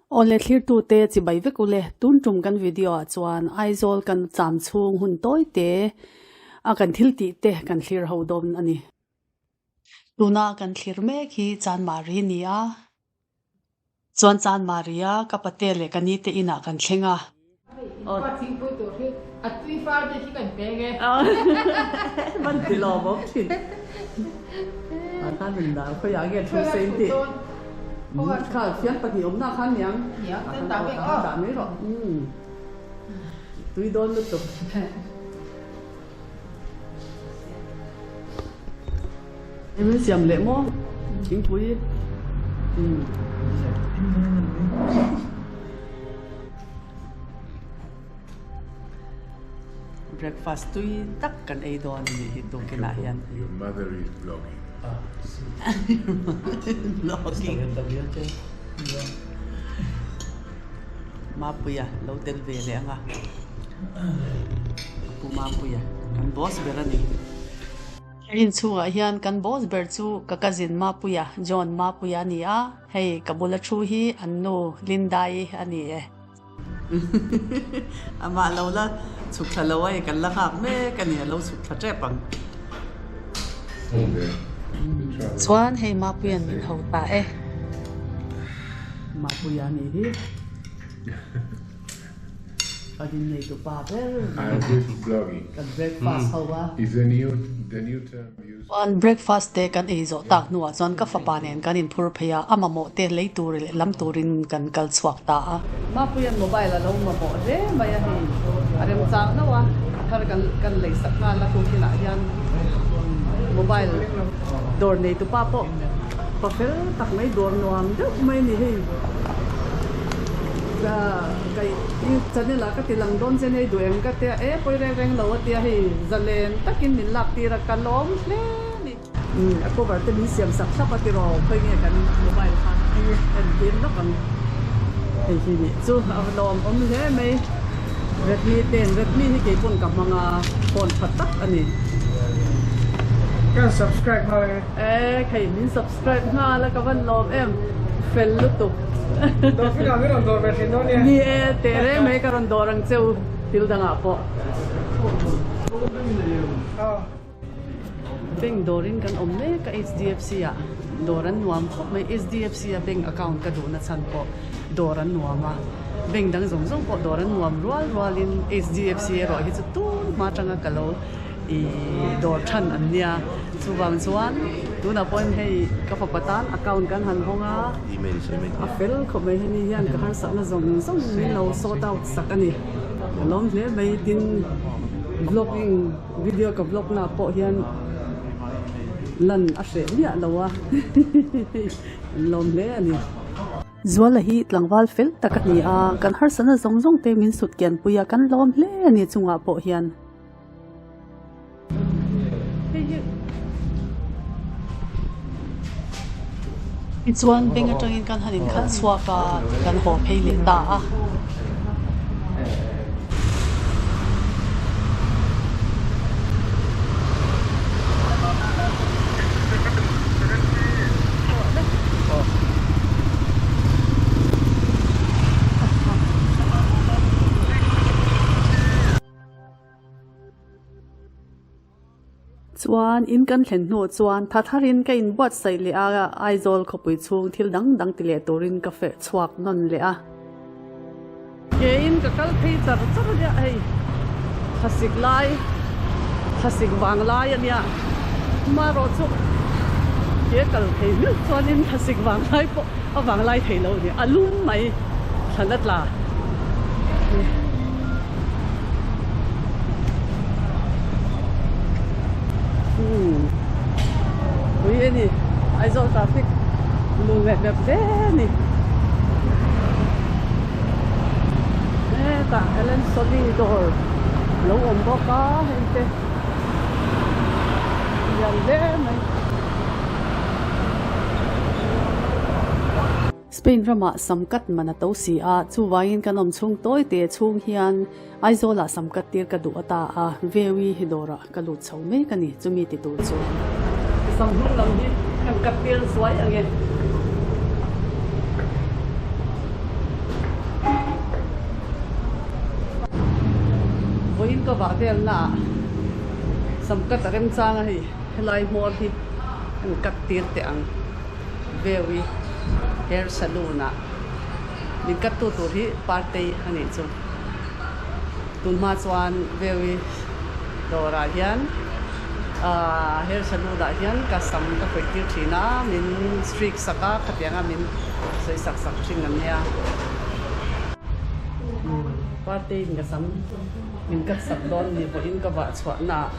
Awle thlirtute chibai vek ule, tun tum kan video ah chuan Aizawl kan cham chhung hun tawi te a kan thil tih te kan thlir ho dawn a ni. Tuna kan thlir mek hi Chanmari a ni a, Chuan Chan Maria, ka pate leh ka nite inah kan thleng a. Aw thingpui tur hi a tui far te khi kan peng e. Van ti lawm awm thin. A khan min dar khawi ah nge thu sei tih. Kha fian pahnih awmna khan niang. Niang ten dah vek aw. Dah mai rawh. Tui dawn lutuk. Min siam leh maw thingpui breakfast tui tak kan ei dawn a nih hi tukinah hian. Your mother is vlogging. Vlogging. Mapuia lo tel ve leh ang a. Pu Mapuia kan boss ber a ni. Inchhungah hian kan boss ber chu ka cousin Mapuia, John Mapuia a ni a, hei ka bula thu hi an nu Linda-i a ni e. Amah lo la chhuk thla lo a hei kan la nghak mek a ni, a lo chhuk thla tep ang. Chuan hei Mapuia'n min ho ta e. Mapuia a nih hi. A din nei tu pa ber kan breakfast ho a. Chuan breakfast te kan ei zawh tak hnuah chuan ka fapa nen kan inphur phei a, a mamawh te lei tur leh lam turin kan kal chhuak ta a. Mapuia'n mobile a lo mamawh hle mai a hei a remchang hlauh a, thar kan kan lei sak nghal a tukinah hian mobile dawr nei tu pa pawh pa fel tak mai dawr nuam deuh mai a ni hei. Ka kai i channel ah ka ti lang dawn che nei duh em ka tia e pawi reng reng lo a tia hei zalen takin min lak tir a ka lawm hle a ni. Umm a cover te min siam sak thlap a tiraw khawi nge kan mobile kha en tir lawk ang hei hi nih chu a lawm awm hle mai Redmi ten Redmi hi keipawn ka hmang a phone tha tak a ni. Ka subscribe nghal e. E khei min subscribe nghal a ka van lawm em fel lutuk. Dawrpui ah min rawn dawr ve thin dawn nia. Ni e teh reng mai ka rawn dawr ang che u thil dangah pawh. Bank dawrin kan awm mek a HDFC ah dawr an nuam khawp mai HDFC a bank account ka duhna chhan pawh dawr an nuam a bank dang zawng zawng pawh dawr an nuam rual rualin HDFC erawh hi chu tun hma atanga ka lo Ih dawr than an nia chuvang chuan tunah pawhin hei ka fapa tan account kan han hawng a a fel khawp mai hemi hian ka harsatna zawng zawng min lo sort out sak a ni ka lawm hle mai tin vlogging video ka vlog na pawh hian lan a hreh miah lo a an lawm hle a ni. Zuala hi tlangval fel tak a ni a kan harsatna zawng zawng te min sut kian pui a kan lawm hle a ni chungah pawh hian. Tichuan bank atangin kan han inkhalh chhuak a, kan haw phei leh ta a. Chuan in kan thlen hnuah chuan tha tharin ka inbuatsaih leh a, Aizawl khawpui chhung thil dang dang ti leh turin ka feh chhuak nawn leh a. Ke in ka kal phei char char a nia hei thlasik lai thlasik vang lai a nia marawh chu ke kal thei meuh chuanin thlasik vang lai pawh a vang lai thei lo a ni a lum mai thlan a tla. Pui a ni Aizawl traffic lu mep mep hle a ni hetah Ellen Soli dawr lo awm bawk a hei te lian hle mai. Spain ramah samkat man a to si a, chuvangin kan awm chhung tawi te chhung hian Aizawlah samkat tir ka duh ata a, Vewi hi dawrah ka lut chho mek a ni, chumi ti tur chuan. Sam hnung lam hi kan kat tir zuai ang e. ka vah vel na ah sam cut a remchang a hei helai hmawr hi an cut tir teh ang Vewi hair salon ah min cut tu tur hi Partei a nih chu. Tunhma chuan Vewi dawrah hian ahh hair salon ah hian ka sam ka khawih tir thin a, min streak sak a, khatianga min sawi sak sak thin a nia. Partei in ka sam min cut sak dawn ni pawhin ka vah chhuah naah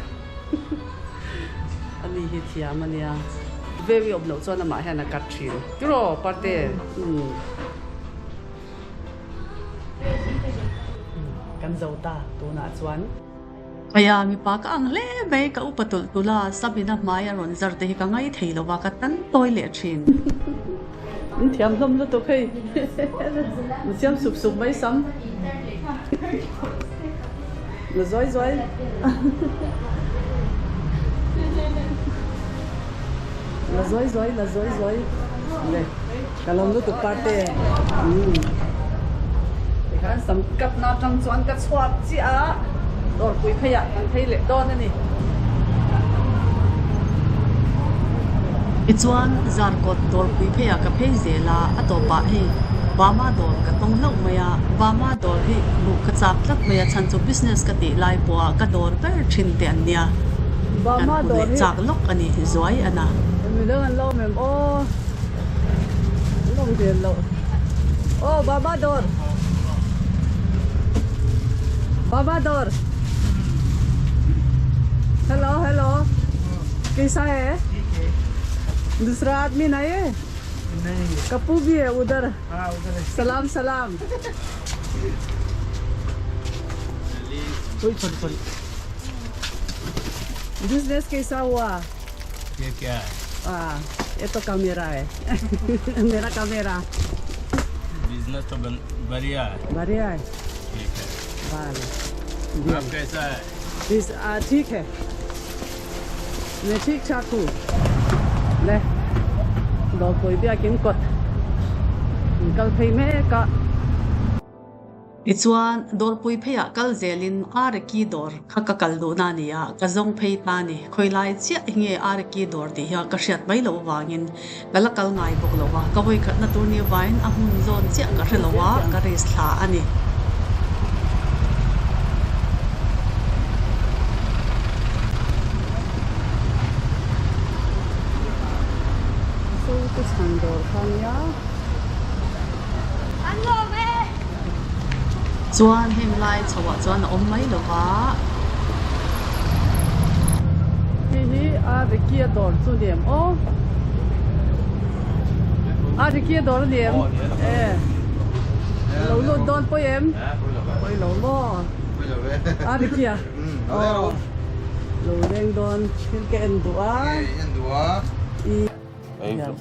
a ni hi thiam a nia. Vewi awm loh chuan amah hian a cut thin. Tiraw Parte? Umm. Kan zo ta tunah chuan. Aya mipa ka ang hle mai ka upa tulh tulh a, Sabina hmai a rawn zar te hi ka ngai thei lo va, ka tan tawi leh thin. In thiam hlawm lutuk hei, in siam sup sup mai sam. La zuai zuai. La zuai zuai, la zuai zuai. Le. Ka lawm lutuk parte. Umm. Tikhan sam cut na atang chuan ka chhuak chiah a, dawrpui phei ah kan phei leh dawn a ni. Tichuan Zarkawt dawrpui phei ah ka phei zel a, a tawpah hei Bama dawr ka tawng hlauh mai a, Bama dawr hi luh ka chak tlat mai a, chhan chu business ka tih lai pawh ah ka dawr ber thin te an nia, kan Bama hmu dawr leh hi. chak lawk a ni zuai a na. Midang an lo awm em aw. An awm hmel loh. Aw Baba dawr. Baba dawr. Hello hello. Kaisa hai? Dusra aadmi nahi hai? Kapu bhi hai udhar. Salam salam. Business kaisa hua? ये क्या है हाँ ये तो camera है मेरा camera business तो बढ़िया है बढ़िया है ठीक है वाह आप कैसा है इस ठीक है मैं ठीक ठाक हूँ le dawrpui biakin kawt kal phei mek a. Tichuan, dawrpui pheiah kal zelin Areki dawr kha ka kal duhna a ni a, ka zawng phei ta a ni. Khawilai chiah hi nge Areki dawr tih hian ka hriat mai loh avangin ka la kal ngai bawk lo va, ka vawikhatna tur ni avangin a hmun zawn chiah ka hre lo a, ka race thla a ni. Zote chhan dawr kha a nia. Chuan heng lai chho ah chuan a awm mai lo va. Hei hi a Ricky a dawr chu ni em aw? A Ricky a dawr a ni em? E lo lut dawn pawi em? Pawi lo maw? A Ricky a? Aw lo leng dawn thil ka en duh a.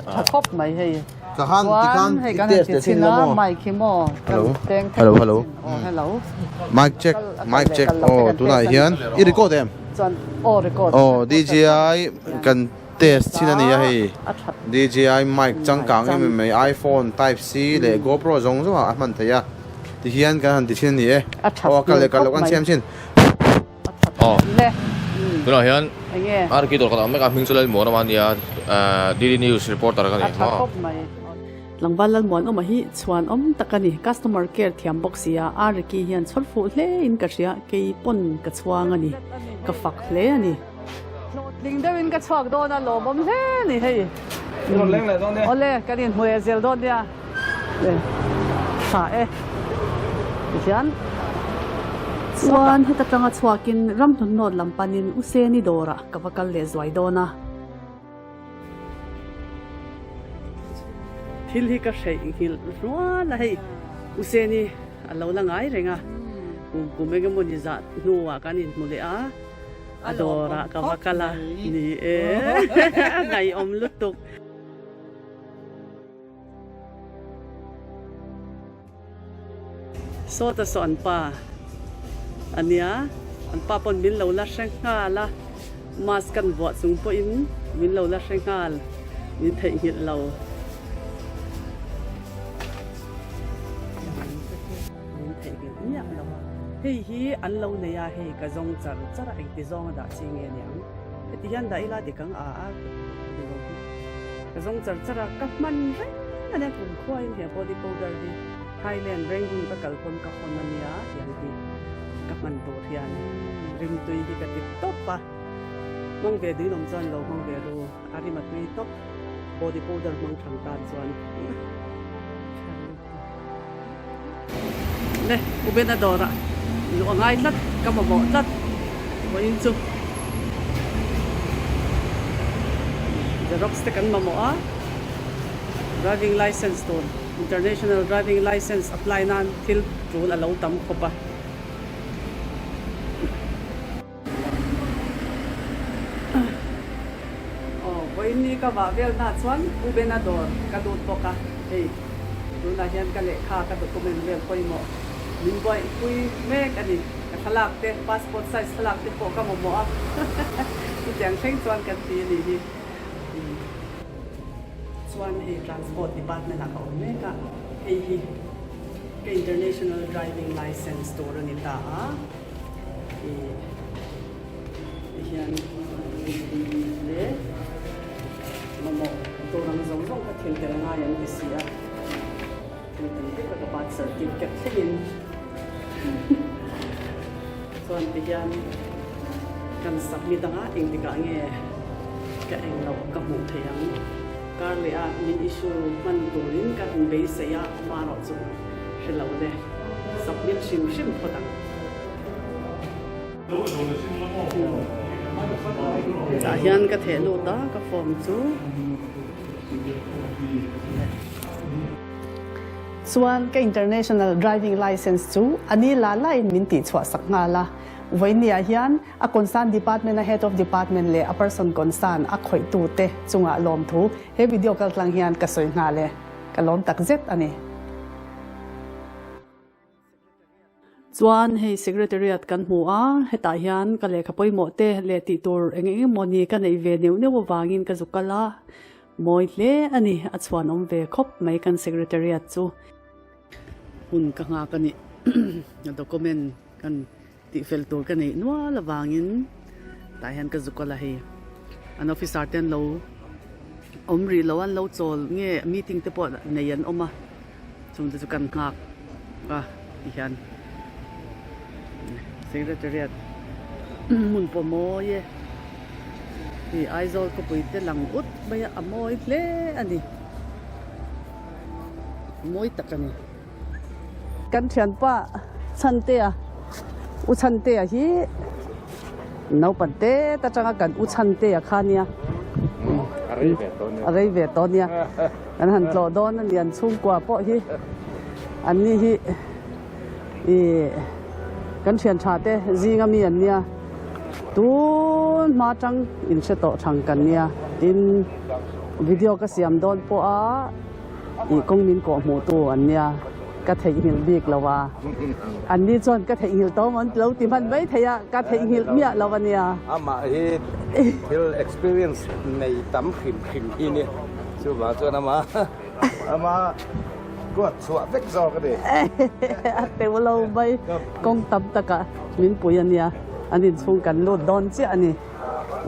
Tha khawp mai hei. Chuan hei kan han ti chhin a mic hi maw kan teng thei Hello hello aw hello Mic check mic check aw tunah hian i record em? Chuan aw record aw DJI kan test chhin a ni a hei DJI mic changkang em em mai iPhone type C leh GoPro zawng zawng ah a hman theih a tihian kan han ti chhin a ni e aw a kal leh kal loh kan siam chhin. Aw tunah hian RK dawr kan awm mek a hming chu Lalmuan awm a nia DD News reporter ka ni maw. Tlangval Lalmuan awma hi chhuan awm tak a ni customer care thiam bawk sia RK hian chhawr fuh hle in ka hria kei pawn ka chhuang a ni ka fak hle a ni. Hlawhtling deuhin ka chhuak dawn a lawmawm hle a ni hei. Awle kan inhmu leh zel dawn nia. Tha e tihian Chuan heta tanga chhuakin ramhlun nawt lam panin U Seni dawrah ka va kal leh zuai dawn a. Thil hi ka hreih nghilh hnual a hei U Seni a lo la ngai reng a kum kum eng emaw ni zah hnuah kan inhmu leh a a dawrah ka va kal a ni e ngaihawm lutuk. Sawta saw an pa a nia, an pa pawn min lo la hre nghal a, mask kan vuah chung pawhin min lo la hre nghal, min theihnghilh lo. Min theihnghilh miah lo a. Hei hi an lo nei a, hei ka zawng char char a, engti zawnga dah chi nge niang? Heti hian dah ila dik ang a a ni lo hi. Ka zawng char char a, ka hman reng a nia kumkhuain he body powder hi Thailand Rangoon ka kal pawn ka hawn a nia tiang hi ka hman tur hian rimtui hi ka ti tawp a, hmang ve duin awm chuan lo hmang ve ru, a rim a tui tawp body powder hmang thang tan chuan. Le U Bena dawrah luh a ngai tlat, ka mamawh tlat vawiin chu xerox te kan mamawh a, driving licence tur international driving licence apply nan thil tul a lo tam khawp a. Aw, vawiin ni ka vah vel hna chuan Pu Bena dawr ka lut bawk a, hei tunah hian ka lehkha ka document vel pawimawh min buaipui mek a ni, ka thlalak te passport size thlalak te pawh ka mamawh a, chutiang thleng chuan kan ti a nih hi. Chuan hei transport department ah ka awm mek a, hei hi ka international driving licence tur a ni ta a. Ih hian le mamawh tur ang zawng zawng kha thil tel ngai an ti si a, thil tel vek a ka birth certificate thlengin chuan tihian kan submit anga engtikah nge ka eng loh ka hmuh theih ang kar leh a min issue hman turin ka inbeisei a amaherawh chu hre lo le submit hrim hrim phawt ang. Tah hian ka theh lut a ka form chu. Chuan ka international driving licence chu a ni la lain min tih chhuah sak nghal a. Vawinia hian a concern department a head of department leh a person concern a khawih tu te chungah lawmthu he video kaltlang hian ka sawi nghal e. Ka lawm tak zet a ni. Chuan hei Secretariat kan hmu a, hetah hian ka lehkha pawimawh te leh tih tur eng eng emaw ni ka neih ve neuh neuh avangin ka zuk kal a, mawi hle a ni, a chhuan awm ve khawp mai kan Secretariat chu. Hun ka nghak a ni, document kan tihfel tur ka neih nual avangin tah hian ka zuk kal a hei, an officer te an lo awm rih lo a, an lo chawl nge meeting te pawh nei an awm a. Chung te chu kan nghak a ti hian secretariat hmun pawh mawi e hei Aizawl khawpui te lang ut mai a a mawi hle a ni mawi tak a ni. Kan thianpa Chhantea U Chhantea hi naupang te atanga kan U Chhantea kha nia a rei ve tawh nia. Kan han tlawh dawn a ni, an chhungkua pawh hi an ni hi ih kan thian tha te zinga mi an nia, tun hma tang in hre tawh thang kan nia, tin video ka siam dawn pawh a ih kawng min kawh hmuh tu an nia, ka theihnghilh bik lo a, an ni chuan ka theihnghilh tawh maw an lo ti hman mai thei a, ka theihnghilh miah lo a nia. Amah hi thil experience nei tam hrim hrim hi ni. Chuvang chuan ama ama kuat chhuah vek zawk a ni. A teuh lo mai, kawng tam takah min pui a nia, an inchhung kan lut dawn chiah a ni.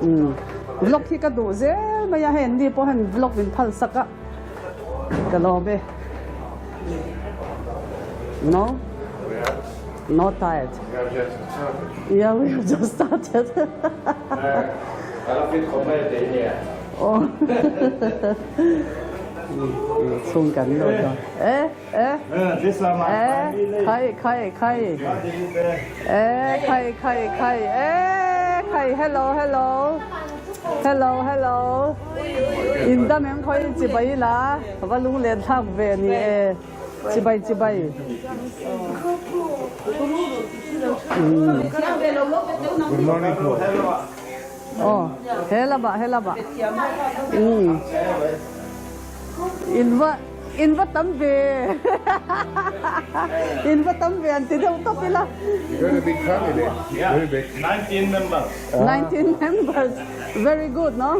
Umm vlog hi ka duh zel mai a, hei an ni pawh hian vlog min phal sak a, ka lawm e. No? Not tired. Yeah, we have just started. Chhung kan lut dawn. Eh eh eh khai khai khai eh khai khai khai eh khai hello hello hello hello in dam em khawi chibai la va lunglen thlak ve ni e chibai chibai Good morning. Aw he lamah he lamah umm in va in va tam ve in va tam ve an ti deuh tawp ila. Very big family very big. 19 members. 19 members very good no.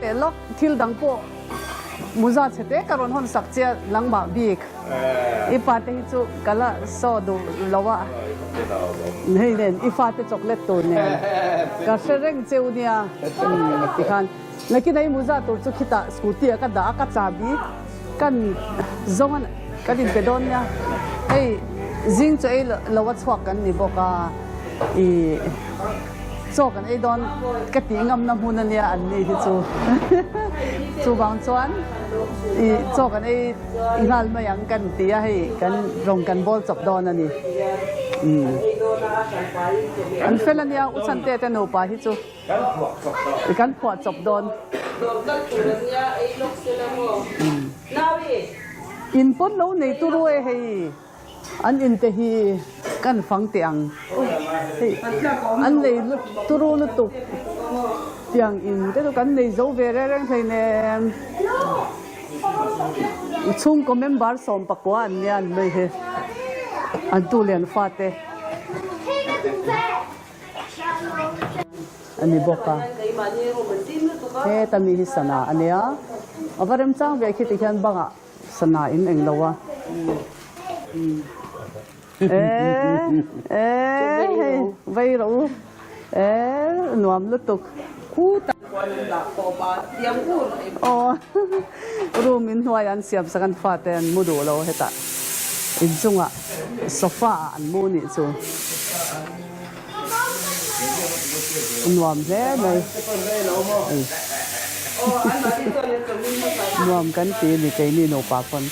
Leh lawk thil dang pawh Muza chhe te ka rawn hawn sak che a nangmah bik. I fate hi chu ka la saw duh lo a. Hei nen i fate chocolate tur nen ka hre reng cheu nia tikhan nakin a i muza tur chu khitah scooty ah ka dah a ka chahbi kan zawng a kan inpe dawn nia. Hei zing chu ei lo a chhuak kan ni bawk a i Chaw kan ei dawn ka tih ngamna hmun a nia an ni hi chu. Chuvang chuan i chaw kan ei nghal mai ang kan ti a, hei kan rawng kan bawl chawp dawn a ni. An fel a nia, U Chhante te nupa hi chu kan phuah chawp dawn. In pawn lo nei turu e hei. An in te hi kan fang teh ang. Hei an nei turu lutuk tiang in te chu kan nei zo ve reng reng hleinem. Chhungkaw member 19 an nia an mai hi an tu lian fate a ni bawk a. Heta mi hi sana a nia. A va remchang ve khi tikhian bangah Sana in eng lo a. E e hei vei rawh u e nuam lutuk. Aw room in hnuai an siam sak an fate an mu duh lo hetah inchungah sofa ah an mu nih chu. Nuam hle mai. Nuam kan ti a ni keini nupa pawn.